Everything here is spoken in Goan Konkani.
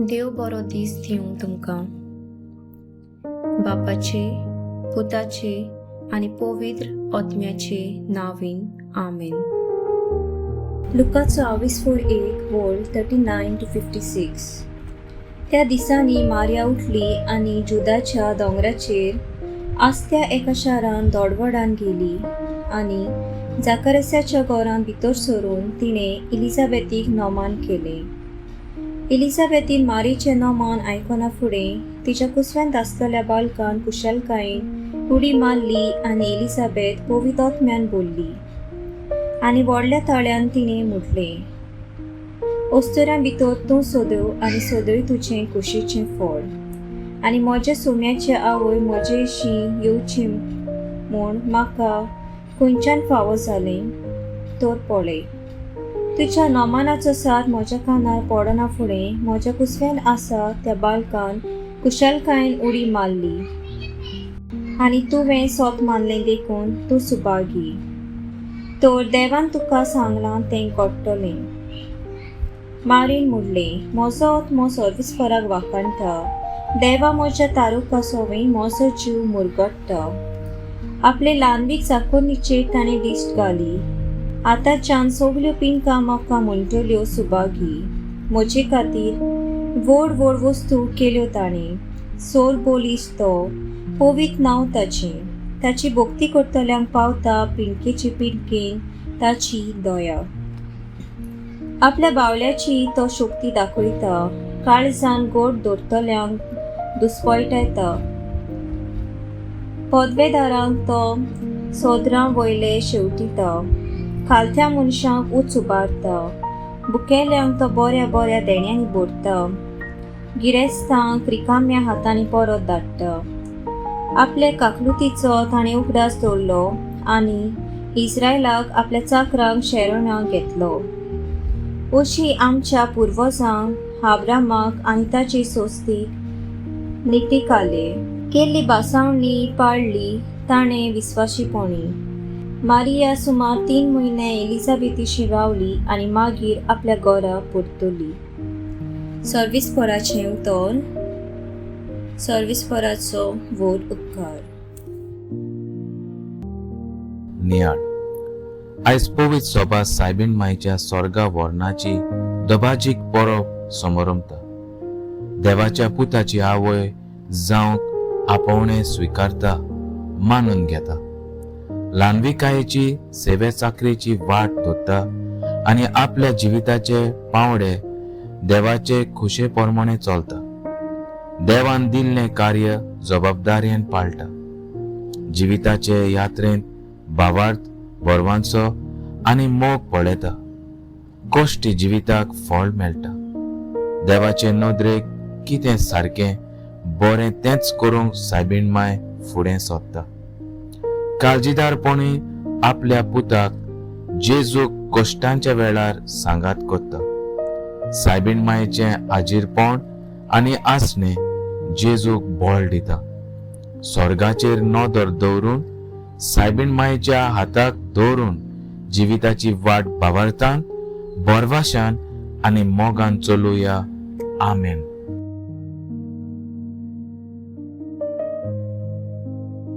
देव बरो दीस दिवं तुमकां. बापाचे, पुताचे आनी पवित्र आत्म्याचे नांवान, आमेन. लुकाचो आविस्फोर 1 वोळ 39 to 56. त्या दिसांनी मार्या उठली आनी जुदाच्या दोंगराचेर आसत्या एका शारान दोडवडान गेली आनी जाकरस्याच्या घरांत भितर सरून तिणें इलिझाबेथीक नोमान केलें. इलिझाबेथीन मारीचें नोमान आयकना फुडें तिच्या कुसव्यांत आसतल्या बालकान कुशलकायेन उडी मारली आनी इलिझाबेथ पवित्र आत्म्यान बोल्ली आनी व्हडल्या ताळ्यान तिणें म्हटलें, "अस्तुऱ्यां भितर तूं सोदव आनी सोदय तुजें कुशीचें फळ. आनी म्हज्या सुम्याचे आवय म्हजेशी येवची म्हूण म्हाका खंयच्यान फावो जालें? तर पळय, तुज्या नोमानाचो सार म्हज्या कानार पडना फुडें म्हज्या कुसव्यान आसा त्या बालकान कुशलकायेन उडी मारली. आनी तुवें सोत मानलें देखून तूं सुभागी. तर देवान तुका सांगलां तें घडटलें." मारीन म्हणलें, "म्हजो आत्मो सर्वेस्पराक वाखाणटा. देवा म्हज्या तारुका सोवें म्हजो जीव मुरगट्टा. आपले ल्हानवीक चाकोरणीचेर ताणें दिश्ट घाली. आतांच्यान सगल्यो पिंका म्हाका म्हणटल्यो सुभागी. म्हजे खातीर व्हड व्हड वस्तू केल्यो ताणें. सोर बोलीस तो, पवित्र नांव ताचें. ताची भक्ती करतल्यांक पावता पिणकेचे पिणकेन ताची दया. आपल्या बावल्याची तो शक्ती दाखयता. काळजान गोड दवरतल्यांक दुस्पयटायता. पदवेदारांक तो सोदरां वयले शेवटिता. खालत्या मनशांक उंच उबारता. भुकेल्यांक तो बऱ्या बऱ्या देण्यांनी भरता. गिरेस्तांक रिकाम्या हातांनी परत धाडटा. आपले काकलुतीचो ताणें उगडास दवरलो आनी इस्रायलाक आपल्या चाकरांक शेरणाक घेतलो, अशी आमच्या पुर्वजांक आब्रामाक आनी ताची सोस्तीक निटिकाले केल्ली भासावणी पाळ्ळी ताणें विस्वाशीपणी." मारिया सुमार 3 म्हयने एलिझाबेथीशी रावली आनी मागीर आपल्या घरा परतली. सर्वेस्पराचें उतर. सर्वेस्पराचो व्हड उपकार. नियाळ. आयज पवित्र सभा सायबीण मायच्या स्वर्गा वर्णाची दबाजीक परब समरंभता. देवाच्या पुताची आवय जावंक आपोवणें स्विकारता, मानून घेता, ल्हानविकायेची सेवे चाकरेची वाट धरता आनी आपल्या जिविताचे पावडे देवाचे खुशे प्रमाणे चलता. देवान दिल्लें कार्य जबाबदारेन पाळटा. जिविताचे यात्रेंत भावार्थ, बरवांचो आनी मोग पळयता. कश्टी जिविताक फळ मेळटा. देवाचे नदरेक कितें सारकें बरें तेंच करूंक सायबीण माय फुडें सोदता. काळजीदारपणी आपल्या पुताक जेजूक कश्टांच्या वेळार सांगात करता. सायबीण मायेचें आजीरपण आनी आसणें जेजूक बळ दिता. स्वर्गाचेर नदर दवरून, सायबीण मायेच्या हाताक दवरून जिविताची वाट भावार्थान, भरवाशान आनी मोगान चलुया. आमेन.